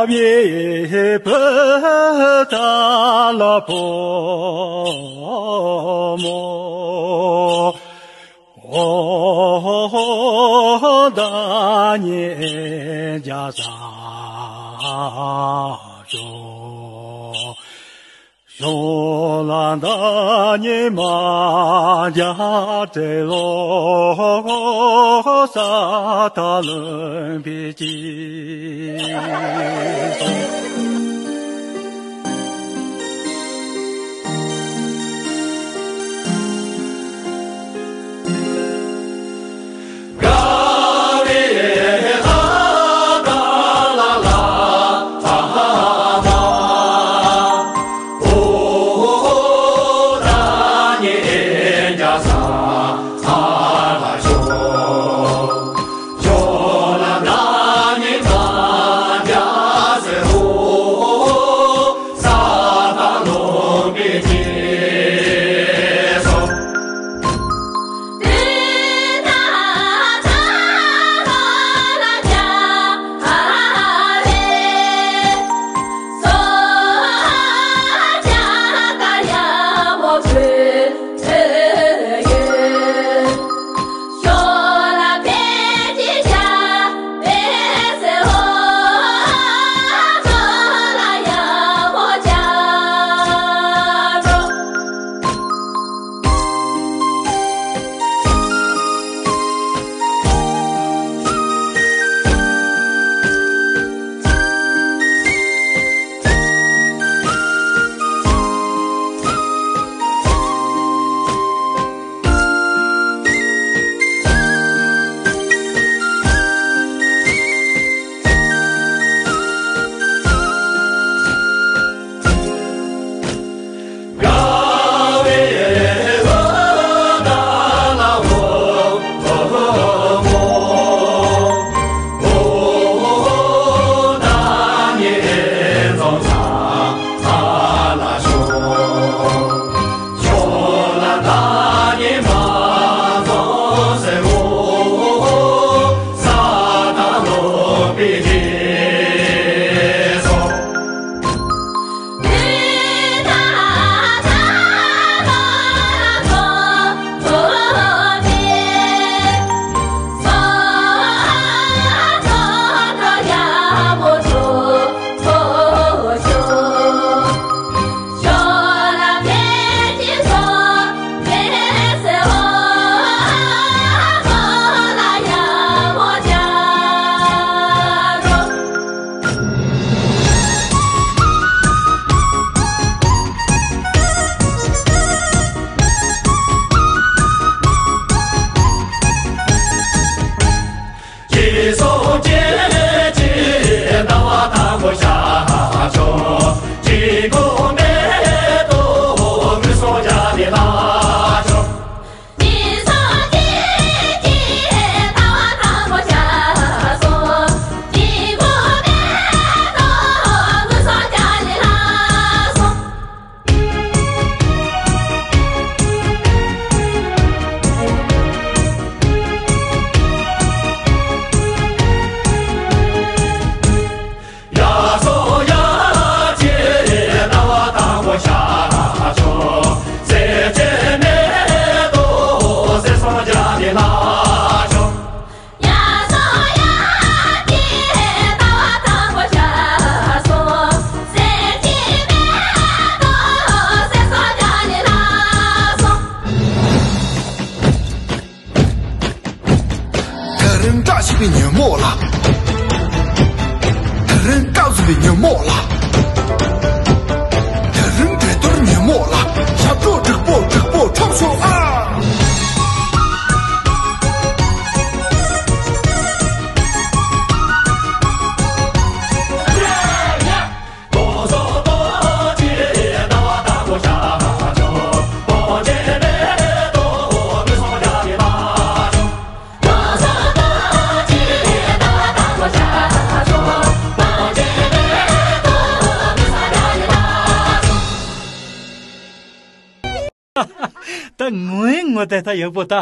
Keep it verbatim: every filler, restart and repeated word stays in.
བའི་བུ་ད་ལ་བུ་མོ། ཨོ་ད་ཉེ་རྒྱ་ས་ཇོ། ཞོ་ལ་ད་ཉེ་མ་རྒྱ་བྲེ་ལོ་ས་ད་ལོན་པའི་ཀྱི། དེ་རིང་བཀྲ་ཤིས་པའི་ཉིན་མོ་ལ། དེ་རིང་སྐབས་སུ་བའི་ཉིན་མོ་ལ། དེ་རིང་འདྲེ་གཏོར་ཉིན་མོ་ལ། ཞབས་བྲོ་འགྲིག་པོ་འགྲིག་པོ་འཁྲབ་ཤོག་ཨ། ད་ངོ་ཡིན་ངོ་དེ་ད་ཡག་པོ་ད།